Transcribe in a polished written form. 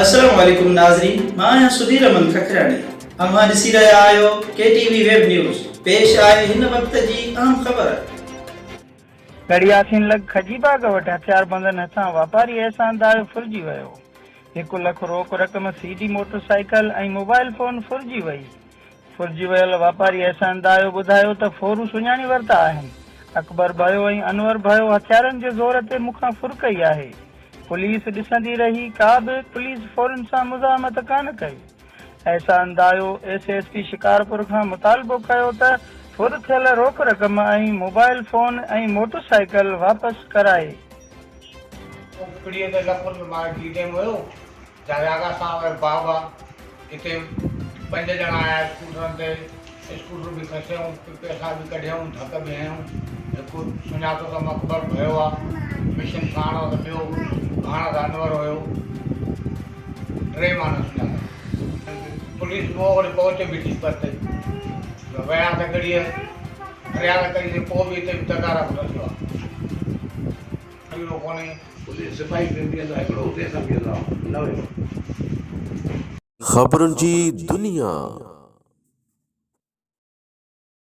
السلام عليڪم ناظرين مان آهيان سڌير احمد ککراڻي اوهان ڏسي رهيا آهيو K T V web news پيش آهي هن وقت جي اهم خبر. ڳڙهي ياسين لڳ کجي باغ وٽ هٿياربندن هٿان واپاري احسان دايو ڦرجي ويو، هڪ لک روڪ رقم، C D motorcycle ۽ mobile phone ڦرجي وئي. ڦرجي ويل واپاري احسان دايو ٻڌايو ته ڦورو سڃاڻي ورتا آهن، اڪبر ڀيو ۽ انور ڀيو هٿيارن جي زور تي مون کان ڦر ڪئي آهي. پوليس ڏسندي رهي ڪا به پوليس ڦورن سان مزاحمت ڪانه ڪئي. Ehsan Dayo S S P Shikarpur کان مطالبو ڪيو ته ڦر ٿيل روڪ رقم ۽ موبائل فون ۽ موٽر سائيڪل واپس ڪرائي. پڙيء تي لک روپيه مارڪ جي ٽيم هيو. جاوي آغا صاحب ۽ بابا اتي پنج ڄڻا آيا اسڪوٽرن تي، اسڪوٽر به کسيائون، پئسا به ڪڍيائون، ڌڪ به هنيائون. هڪ سڃاتو ته اڪبر ڀيو آ، مشن ساڻ هو ته ٻيو ڀاڻس انور هيو. ٽي مان نه سڃاتا. پوليس به اوڙي پهچي بيٺي پرتي. ويا ته ڳڙهيء فرياد ڪئي سي پوء به اتي به تدارڪ نه ٿيو آ. اهو ڪونهي. اتي سپاهي به بيهندو آهي هڪڙو اتي اسان بيهندا هئا نه هيو. خبرن جي دنيا.